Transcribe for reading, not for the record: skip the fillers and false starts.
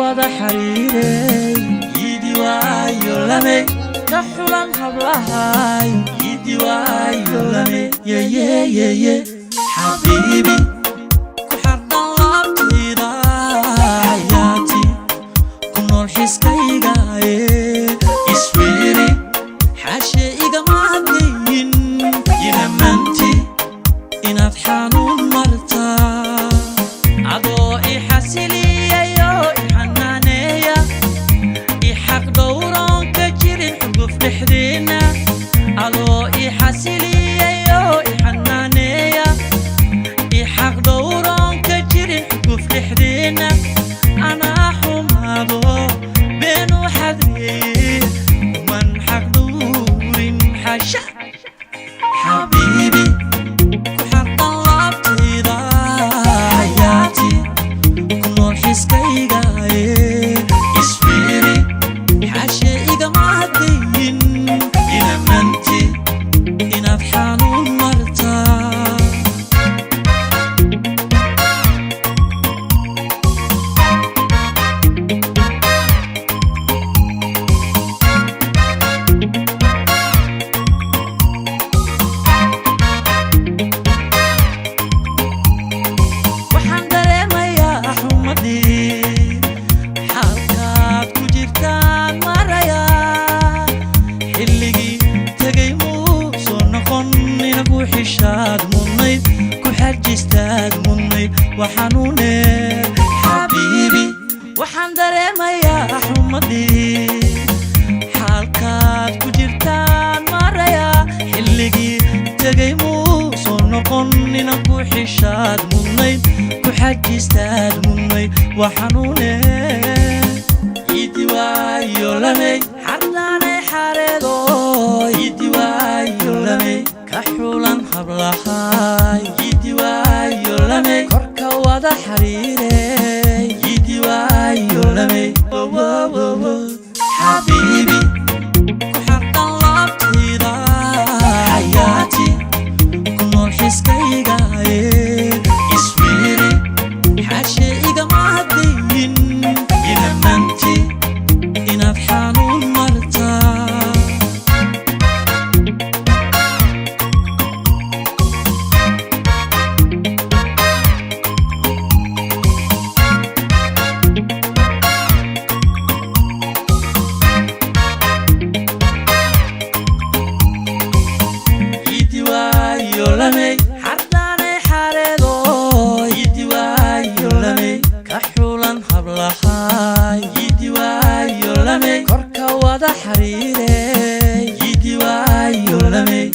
Wada xariirey idiwaayo lame ka xulan hablahay idiwaayo lame yeyeyeye xabiibi ku xardhan laabtayda xayaati ku nool xiskayga iswiiri xaashe igama hadlayin inamanti inaad xanuun martaa adoo i xasiliyayo i xanaaneeya i xaq dhowroon ka jirin xuguf dhexdeenna adoo i xasiliyayo i xanaaneeya i xaq dhowroon ka jirin xuguf dhexdeenna anaa xumaado beenu xadreeye kuman xaq dhowrin xasha xabiibi ku xardhan laabtayda xayaati ku nool xiskayga isfiiri xaashe igama hadlayin inamanti inaad xanuun martaa. Waxaan dareemayaa xumadii xaalkaad ku jirtaan marayaa xilligii tegay muu soo noqon inagu xishaad mudnayd ku xajistaad mudnayd waxanuune xabiibi. Waxaan dareemayaa xumadii xaalkaad ku jirtaan marayaa xilligii tegay muu soo noqon inaku xishaad mudnayd ku xajistaad mudnayd waxanuune idiwaayo lamey xardaanay xareedo idiwaayo lamey ka xulan hablahay idiwaayo lamey korka wada xariirey idiwaayo lamey xabiibi ku xardhan laabtayda xayaati ku nool xiskayga iswiiri xaashe igama hadlayin inamanti inaad xanuun martaa. Idiwaayo lamey xardaanay xareedo idiwaayo lamey ka xulan hablahay idiwaayo lamey korka wada xariirey idiwaayo lamey.